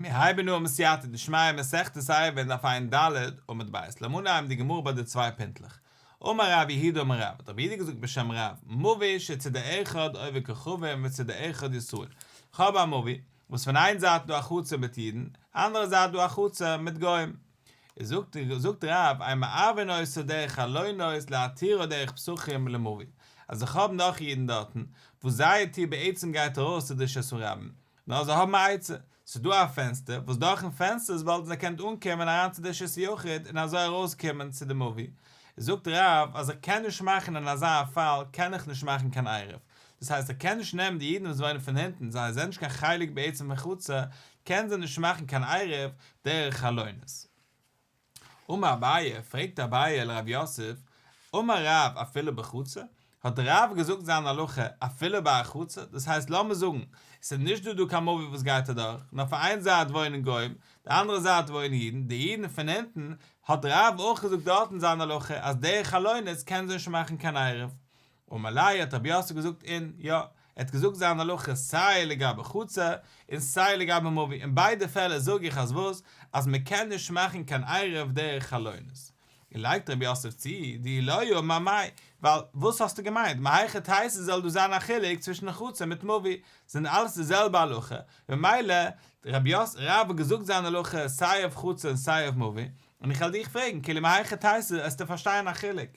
מיר הייבן אן בסייעתא דשמיא מסכת עירובין דף ע"ד עמוד ב', לאמיר אנהייבן די גמרא ביי די צוויי פינטלעך. אמר רב יהודה אמר רב, האט רב יהודה געזאגט בשם רב, מבוי שצידו אחד עובד כוכבים וצידו אחד ישראל. כ'האב א מבוי, וואס פון איין זייט איז דא א חצר מיט אידן, אנדערע זייט דא א חצר מיט גוים. איז זאגט זאגט רב, אין מערבין אותו דרך חלונות להתירו דרך פתחים למבוי. אז איך האב נאך אידן דארטן, וואס זייער טיר בעצם גייט ארויס צו די רשות הרבים, נאר זיי האבן א עצה, ס'איז דא א פענסטער, וואס דורכן פענסטערס וואלטן זיי געקענט אנקומען אריין צו די רשות היחיד און אזוי ארויסקומען צו די מבוי. זאגט רב אז איך קען נישט מאכן אין אזא פאל קען איך נישט מאכן קיין עירוב, דאס הייסט איך קען נישט נעמען די אידן וואס וואוינען פון הינטן זיי זענען נישט קיין חלק בעצם פון חצר, קענען זיי נישט מאכן קיין עירוב דרך חלונות. אמר אביי, פרעגט אביי לרב יוסף, אמר רב אפילו בחצר? האט רב געזאגט זיין הלכה אפילו ביי א חצר? דאס הייסט לאמיר זאגן עס איז נישט דא דא קיין מבוי וואס גייט אדורך, נאר פון איין זייט וואוינען גוים, די אנדערע זייט וואוינען אידן, די אידן פון הינטן, האט רב אויך געזאגט דארטן זיין הלכה אז דרך חלונות קענען זיי נישט מאכן קיין עירוב. אמר ליה האט רב יוסף געזאגט אין, יא, ער האט געזאגט זיין הלכה סיי לגבי חצר און סיי לגבי מבוי, אין ביידע פעלער זאג איך אז וואס? אז מען קען נישט מאכן קיין עירוב דרך חלונות. און לייגט רב יוסף צו, דאי לא אמר מאי, ווייל וואס האסטו געמיינט, מהיכי תיתי זאל דא זיין א חילוק צווישן חצר מיט מבוי, זענען אלעס די זעלבע הלכה, ממילא רב יוסף, רב האט געזאגט זיין הלכה סיי אויף חצר און סיי אויף מבוי, און איך וועל דיך פרעגן, כאילו מהיכי תיתי וועסטו פארשטיין א חילוק.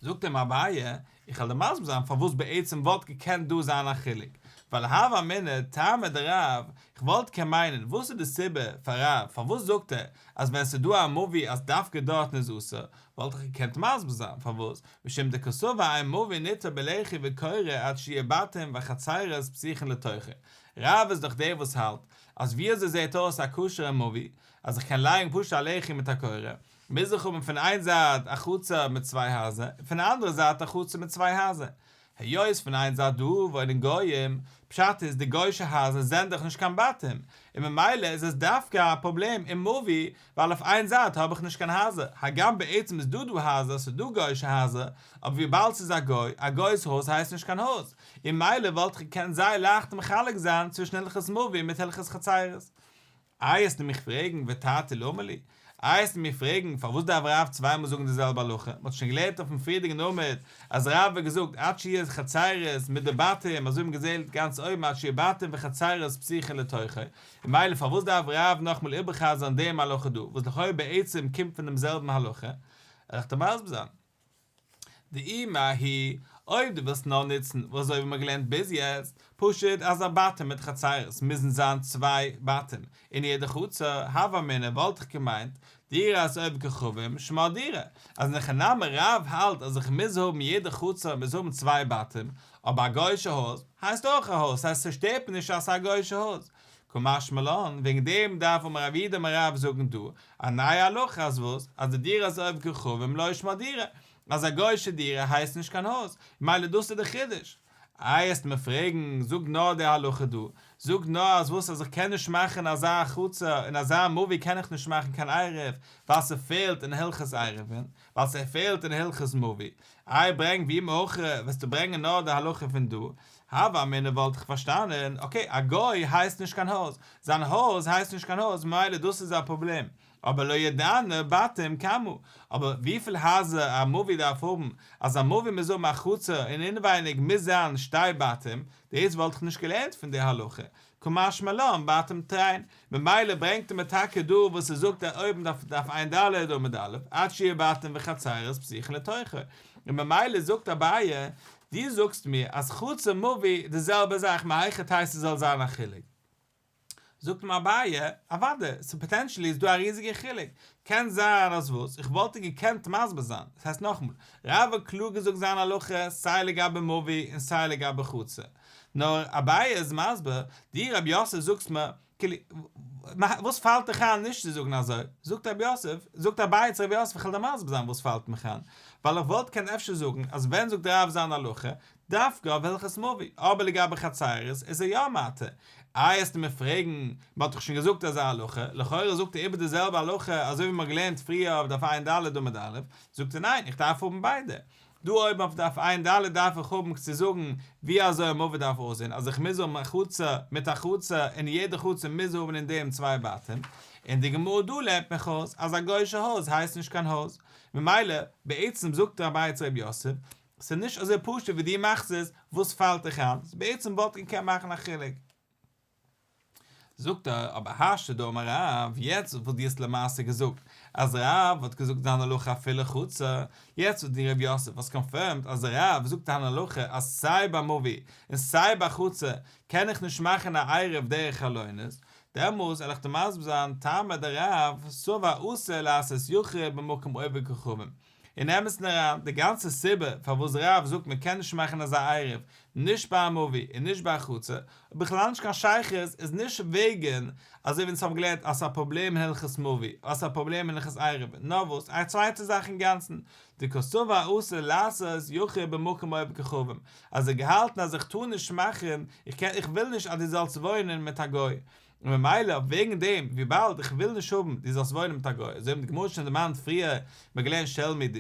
זאגט אים אביי, איך וועל דיר מסביר זיין פארוואס בעצם וואלט געקענט דא זיין א חילוק, ווייל הוה אמינא טעמא דרב, איך וואלט קען מיינען וואס איז די סיבה פאר רב פארוואס זאגט ער אז ווען ס'איז דא א מבוי אז דווקא דארטן איז אסור, וואלט איך געקענט מסביר זיין פארוואס, משום דקסבר אין מבוי ניתר בלחי וקורה עד שיהו בתים וחצרות פתוחין לתוכו, רב איז דאך דער וואס האלט אז ווי אזוי זעהט אויס א כשר'ע מבוי אז איך קען לייגן פשוט א לחי מיט א קורה, מוז איך האבן פון איין זייט א חצר מיט צוויי הייזער און פון די אנדערע זייט א חצר מיט צוויי הייזער. היות פון איין זייט דא וואוינען גויים, פשט איז די גוישע הייזער זענען דאך נישט קיין בתים, און ממילא איז עס דווקא א פראבלעם אין מבוי ווייל אויף איין זייט האב איך נישט קיין הייזער, הגם בעצם איז דא דא הייזער, ס'איז דא גוישע הייזער, אבער וויבאלד ס'איז א גוי, א גוי'ס הויז הייסט נישט קיין הויז, און ממילא וואלט איך געקענט זייער לייכט מחלק זיין צווישן הלכות מבוי מיט הלכות חצרות. איי עסטו מיך פרעגן ותרתי למה לי? איי עסטו מיר פרעגן פארוואס דארף רב צוויי מאל זאגן די זעלבע הלכה? מ'האט שוין געלערנט אויפן פריערדיגן עמוד אז רב האט געזאגט עד שיהיו חצרות מיט די בתים אזוי ווי מ'האט געזעהן גאנץ אויבן עד שיהיו בתים וחצרות פתוחין לתוכו, און מילא פארוואס דארף רב נאכמאל איבערחזר'ן דעם הלכה דא וואס לכאו' בעצם קומט פון דעם זעלבן הלכה? וועל איך דיר מסביר זיין. דאי מההיא, אויב דו ווילסט נאר נוצן וואס אזוי ווי מ'האט געלערנט ביז יעצט, פשוט אז א בתים מיט חצרות מוזן זיין צוויי בתים אין יעדע חצר, הוה אמינא וואלט איך געמיינט, דירת עובד כוכבים שמה דירה, אז אין הכי נמי רב האלט אז איך מוז האבן יעדע חצר מוז האבן צוויי בתים, אבער א גוי'שע הויז הייסט אויך א הויז, ס'הייסט ס'שטערט מיר נישט אז ס'איז א גוי'שע הויז. קא משמע לן, וועגן דעם דארף אמר רב יהודה אמר רב זאגן דא א נייע הלכה אז וואס? אז די דירת עובד כוכבים לא שמה דירה, אז א גוי'שע דירה הייסט נישט קיין הויז, מילא דאס איז די חידוש. איי עסט מיר פרעגן, זאג נאר די הלכה דא, זאג נאר אז וואס אז איך קען נישט מאכן אזא חצר אין אזא מבוי קען איך נישט מאכן קיין עירוב ווייל ס'פעלט אין הלכות עירובין, ווייל ס'פעלט אין הלכות מבוי, איי ברענג ואי מהכא וועסטו ברענגען נאר די הלכה פון דא, הוה אמינא וואלט איך פארשטאנען, okay א גוי הייסט נישט קיין הויז, זיין הויז הייסט נישט קיין הויז ממילא דאס איז א פראבלעם, אבער לא ידענא בתים כמה, אבער וויפיל הייזער א מבוי דארף האבן, אז א מבוי מוז האבן א חצר און אינעווייניג מוז זיין שתי בתים, דאס וואלט איך נישט געלערנט פון די הלכה, קא משמע לן בתים תרין, ממילא ברענגט ער מיר טאקע דא וואס ער זאגט אויבן דף דף ע"ד עמוד א', עד שיהיו בתים וחצרות פתוחין לתוכו, און ממילא זאגט אביי, דו זאגסט מיר אז חצר מבוי די זעלבע זאך מהיכי תיתי ס'זאל זיין א חילוק? זאגט אים אביי, אוודאי, סאו potentially איז דא א ריזיגע חילוק, קען זיין אז וואס, איך וואלט דיר געקענט מסביר זיין, דאס הייסט נאכאמאל, רב האט קלאר געזאגט זיין הלכה סיי לגבי מבוי און סיי לגבי חצר, נאר אביי איז מסביר, דו רב יוסף זאגסט מיר, כאילו, וואס פאלט דיך איין נישט צו זאגן אזוי? זאגט רב יוסף, זאגט אביי צו רב יוסף איך וועל דיר מסביר זיין וואס פאלט מיך איין, ווייל איך וואלט קענט אפשר זאגן אז ווען זאגט רב זיין הלכה, דווקא אויף הלכות מבוי, אבער לגבי חצרות איז ער יא מתיר. איי עסטו מיר פרעגן, מען האט דאך שוין געזאגט אזא הלכה, לכאורה זאגט ער איבער די זעלבע הלכה אזוי ווי מען האט געלערנט פריער אויף דף ע"ד עמוד א', זאגט ער ניין איך דארף האבן ביידע. דא אויבן אויף דף ע"ד דארף איך האבן צו זאגן ווי אזוי א מבוי דארף אויסזען, אז איך מוז האבן א חצר מיט א חצר און יעדע חצר מוז האבן אין דעם צוויי בתים, און די גמרא דא לערנט מיך אויס אז א גוי'שע הויז הייסט נישט קיין הויז, ממילא בעצם זאגט אביי צו רב יוסף, ס'איז נישט אזוי פשוט ווי דו מאכסט עס, וואס פאלט דיך איין? בעצם וואלט געקענט מאכן א חילוק. זאגט ער, אבער השתא דאמר רב, יעצט וואס דו האסט למעשה געזאגט אז רב האט געזאגט זיין הלכה אפילו חצר, יעצט וואס דו רב יוסף האסט קאנפירמד אז רב זאגט זיין הלכה אז סיי ביי מבוי און סיי ביי חצר קען איך נישט מאכן א עירוב דרך חלונות, דעמאלס וועל איך דיר מסביר זיין טעמא דרב סבר אסור לעשות יחיד במקום עובד כוכבים, אין אמת'ן אריין, די גאנצע סיבה פארוואס רב זאגט מען קען נישט מאכן אזא עירוב, נישט ביי א מבוי און נישט ביי א חצר, האט בכלל נישט קיין שייכות, איז נישט וועגן אזוי ווי אונז האבן געלערנט אז ס'איז א פראבלעם אין הלכות מבוי, אז ס'איז א פראבלעם אין הלכות עירוב, נאר וואס, א צווייטע זאך אינגאנצן, דקסבר אסור לעשות יחיד במקום עובד כוכבים, אז ער האט געהאלטן אז איך טאר נישט מאכן, איך קען, איך וויל נישט אז דו זאלסט וואוינען מיט א גוי, און ממילא וועגן דעם וויבאלד איך וויל נישט האבן דו זאלסט וואוינען מיט א גוי, אזוי האבן די גמרא שוין דערמאנט פריער, מ'האט געלערנט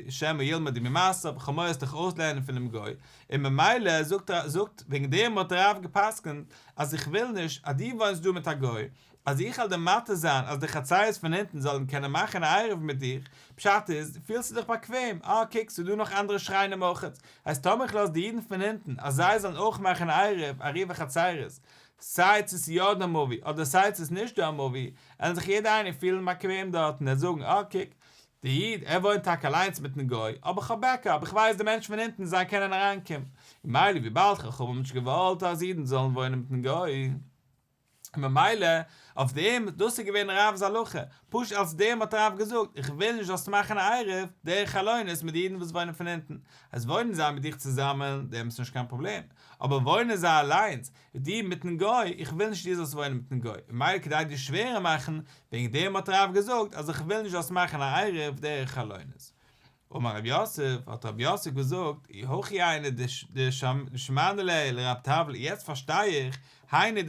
שמא ילמדו ממעשיו, כ'האב מורא זיך אויסלערנען פונעם גוי, און ממילא זאגט זאגט וועגן דעם האט רב גע'פסק'נט אז איך וויל נישט אז דו וואוינסט דא מיט א גוי, אז איך וועל דיר מתיר זיין אז די חצרות פון אונטן זאלן קענען מאכן א עירוב מיט דיך, פשט איז, פילסטו דיך באקוועם, אה קוק ס'איז דא נאך אנדערע שכנים אויכעט, הייסט טאמער איך לאז די אידן פון אונטן אז זיי זאלן אויך מאכן עירוב, עירובי חצרות, סיי צו ס'איז יא דא מבוי אדער סיי צו ס'איז נישט דא א מבוי, עלן זיך יעדער איינער פילן באקוועם דארט און זאגן אה קוק, די איד ער וואוינט טאקע אליינס מיטן גוי, אבער כ'האב בעקאפ, איך ווייס די מענטשן פון אונטן זיי קענען אריינקומען, ממילא וויבאלד חכמים האבן נישט געוואלט אז אידן זאלן וואוינען מיטן גוי, ממילא אויף דעם, דאס איז געווען רב'ס הלכה, פשוט אלס דעם האט רב געזאגט, איך וויל נישט זאלסט מאכן א עירוב דרך חלונות מיט די אידן וואס וואוינען פון אונטן, אז וואוינען זיי מיט דיך צוזאמען, דעם איז נישט קיין פראבלעם, אבער וואוינען זיי אליינס, דו מיטן גוי, איך וויל נישט דו זאלסט וואוינען מיטן גוי, ממילא כדי דיר שווערער מאכן, וועגן דעם האט רב געזאגט אז איך וויל נישט זאלסט מאכן א עירוב דרך חלונות. אמר רב יוסף, האט רב יוסף געזאגט, אי הכי היינו דשמענא ליה לרב טבלא, יעצט פארשטיי איך, היינו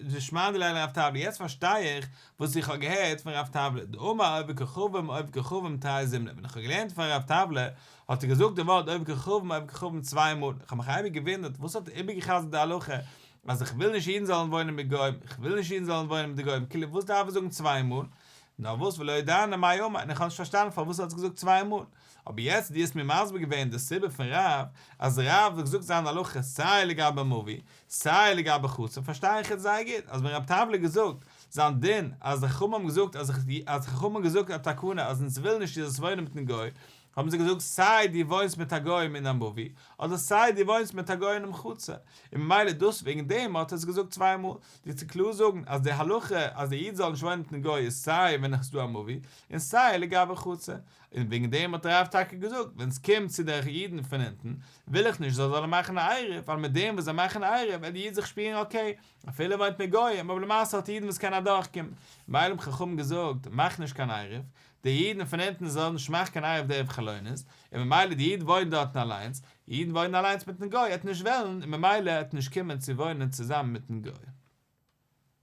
דשמענא ליה לרב טבלא, יעצט פארשטיי איך וואס איך האב געהערט פון רב טבלא, דאמר עובד כוכבים עובד כוכבים תרי זימני, ווען איך האב געלערנט פון רב טבלא, האט ער געזאגט די ווארט עובד כוכבים עובד כוכבים צוויי מאל, איך האב מיך אייביג געוואונדערט וואס האט ער איבערגעחזרט די הלכה אז איך וויל נישט אידן זאלן וואוינען מיט גוים, איך וויל נישט אידן זאלן וואוינען מיט די גוים, כאילו וואס דארף ער זאגן צוויי מאל? נאר וואס ולא ידענא מאי אמר, און איך האב נישט פארשטאנען פארוואס ער האט עס געזאגט צוויי מאל, אבער יעצט דו האסט מיר מסביר געווען די סיבה פון רב, אז רב האט געזאגט זיין הלכה סיי לגבי מבוי סיי לגבי חצר, פארשטיי איך יעצט זייער גוט אז ווען רב טבלא האט געזאגט זיין דין אז די חכמים האבן געזאגט אז אז חכמים האבן געזאגט א תקנה אז אונז ווילן נישט דו זאלסט וואוינען מיטן גוי, האבן זיי געזאגט סיי דו וואוינסט מיט א גוי אין א מבוי, אדער סיי דו וואוינסט מיט א גוי אינעם חצר, און ממילא דאס וועגן דעם האט ער עס געזאגט צוויי מאל, דיר צו קלאר זאגן אז די הלכה אז די איד זאל נישט וואוינען מיטן גוי איז סיי ווען עס איז דא א מבוי, און סיי לגבי חצר, און וועגן דעם האט רב טאקע געזאגט ווען עס קומט צו די אידן פון אונטן וויל איך נישט זיי זאלן מאכן א עירוב, ווייל מיט דעם וואס זיי מאכן א עירוב וועט די איד זיך שפירן אקעי, אפילו ער וואוינט מיט גויים, אבער למעשה האט אידן וואס קענען אדורכקומען, ממילא האבן חכמים געזאגט מאך נישט קיין עירוב, די אידן פון אונטן זאלן נישט מאכן קיין עירוב דרך חלונות, און ממילא די איד וואוינט דארטן אליינס, אידן וואוינען אליינס מיטן גוי, ער וועט נישט וועלן, און ממילא ער וועט נישט קומען צו וואוינען צוזאמען מיטן גוי.